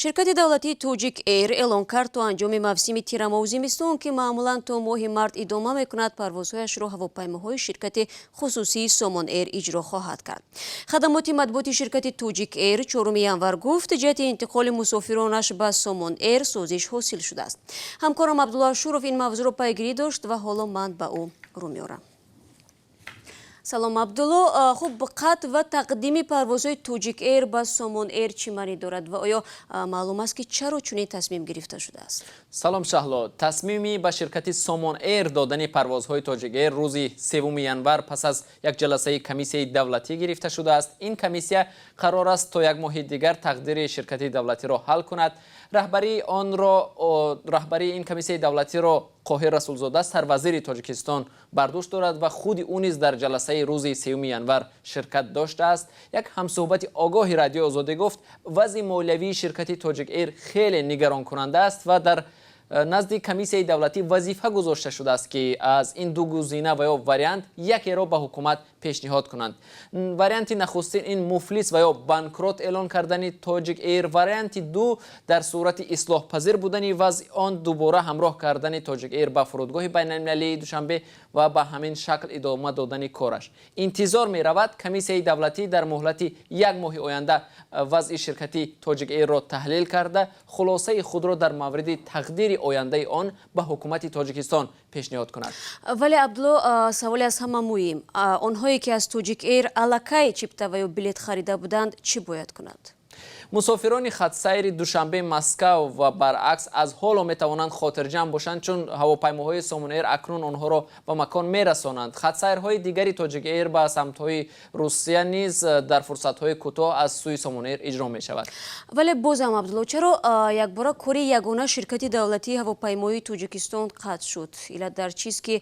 Ширкати давлатии Тоҷик Эйр эълон кард, то анҷоми мавсими тирамоҳу зимистон, ки маъмулан то моҳи март идома мекунад, парвозҳояшро ҳавопаймоҳои ширкати хусусии Сомон Эйр иҷро хоҳад кард. Хадамоти матбуоти ширкати Тоҷик Эйр 4 январ гуфт, ҷиҳати интиқоли мусофиронаш ба Сомон Эйр созиш ҳосил шудааст. Ҳамкорам Абдулло Ашуров ин мавзӯъро пайгирӣ дошт ва ҳоло ман ба ӯ рӯ меорам. Салом, Абдулло. Хуб, қатъ ва тақдими парвозҳои Тоҷик Эйр ба Сомон Эйр чӣ маънӣ дорад ва оё маълум аст, ки чаро чунин тасмим гирифта шудааст? Салом, Шаҳло. Тасмими ба ширкати Сомон Эйр додани парвозҳои Тоҷик Эйр рӯзи 3 январ пас аз як ҷаласаи комиссияи давлатӣ гирифта шудааст. Ин комиссия қарор аст, то як моҳи дигар тақдири ширкати давлатиро ҳал кунад. Раҳбарии ин комиссияи давлатиро Қоҳир Расулзода, сарвазири Тоҷикистон, бар дӯш дорад ва худи ӯ низ дар ҷаласаи рӯзи 3 январ ширкат доштааст. Як ҳамсӯҳбати огоҳи Радиои Озодӣ гуфт, вазъи молиявии ширкати Тоҷик Эйр хеле нигаронкунанда аст ва дар назди комиссияи давлатӣ вазифа гузошта шудааст, ки аз ин ду гузина ва ё вариант якеро ба ҳукумат пешниҳод кунанд. Варианти нахустин ин муфлис ва ё банкрот эълон кардани Тоҷик Эйр, варианти ду дар сурати ислоҳпазир будани вазъи он дубора ҳамроҳ кардани Тоҷик Эйр ба фурудгоҳи байналмилалии Душанбе ва ба ҳамин шакл идома додани кораш. Интизор меравад, комиссияи давлатӣ дар муҳлати як моҳи оянда вазъи ширкати Тоҷик Эйрро таҳлил карда, хулосаи худро дар мавриди тақдири ояндаи он ба ҳукумати Тоҷикистон пешниҳод кунад. Вале, Абдулло, саволе аз ҳама муҳим: онҳое ки аз Тоҷик Эйр аллакай чипта ва ё билет харида буданд, чӣ бояд кунанд? Мусофирони хатсайри Душанбе Москав ва баръакс аз ҳоло метавонанд хотирҷамъ бошанд, чун ҳавопаймоҳои Сомон Эйр акнун онҳоро ба макон мерасонанд. Хатсайрҳои дигари Тоҷик Эйр ба самтҳои Русия низ дар фурсатҳои кӯтоҳ аз сӯи Сомон Эйр иҷро мешавад. Вале бозам, Абдулло, чаро якбора кори ягона ширкати давлатии ҳавопаймоии Тоҷикистон қатъ шуд? Иллат дар чист, ки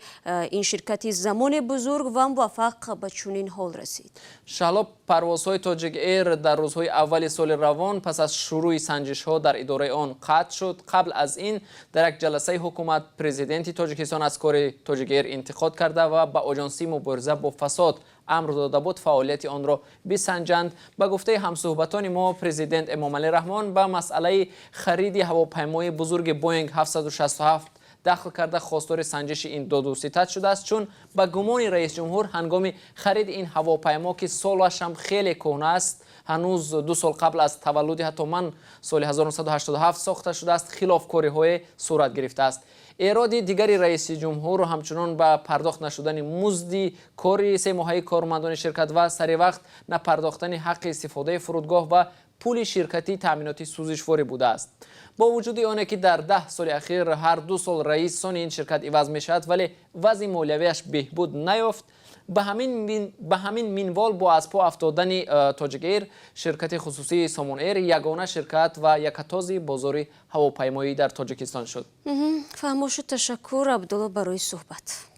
ин ширкати замоне бузург ва муваффақ ба чунин ҳол расид? Шаҳло, парвозҳои Тоҷик Эйр дар рӯзҳои аввали соли равон пас аз шурӯъи санҷишҳо дар идораи он қатъ шуд. Қабл аз ин дар як ҷаласаи ҳукумат президенти Тоҷикистон аз кори Тоҷик Эйр интиқод карда ва ба Оҷонсии мубориза бо фасод амр дода буд фаъолияти онро бисанҷанд. Ба гуфтаи ҳамсӯҳбатони мо, президент Эмомалӣ Раҳмон ба масъалаи хариди ҳавопаймои бузурги Боинг 767 дахл карда, хостори санҷиши ин додуситад шудааст, чун ба гумони раисҷумҳур ҳангоми хариди ин ҳавопаймо, ки солашам хеле кӯҳна аст, ҳанӯз 2 сол қабл аз таваллуди ҳатто ман, соли 1987 сохта шудааст, хилофкориҳое сурат гирифтааст. Эроди дигари раиси ҷумҳур ҳамчунон ба пардохт нашудани музди кори семоҳаи кормандони ширкат ва саривақт напардохтани ҳаққи истифодаи фурудгоҳ ва пули ширкати таъминоти сӯзишворӣ будааст. Бо вуҷуди оне ки дар 10 соли ахир ҳар 2 сол раисони ин ширкат иваз мешавад, вале вазъи молиявиаш беҳбуд наёфт. Ба ҳамин минвол, бо аз по афтодани Тоҷик Эйр, ширкати хусусии Сомон Эйр ягона ширкат ва якатози бозори ҳавопаймоӣ дар Тоҷикистон шуд. Фаҳмо шуд. Ташаккур, Абдулло, барои суҳбат.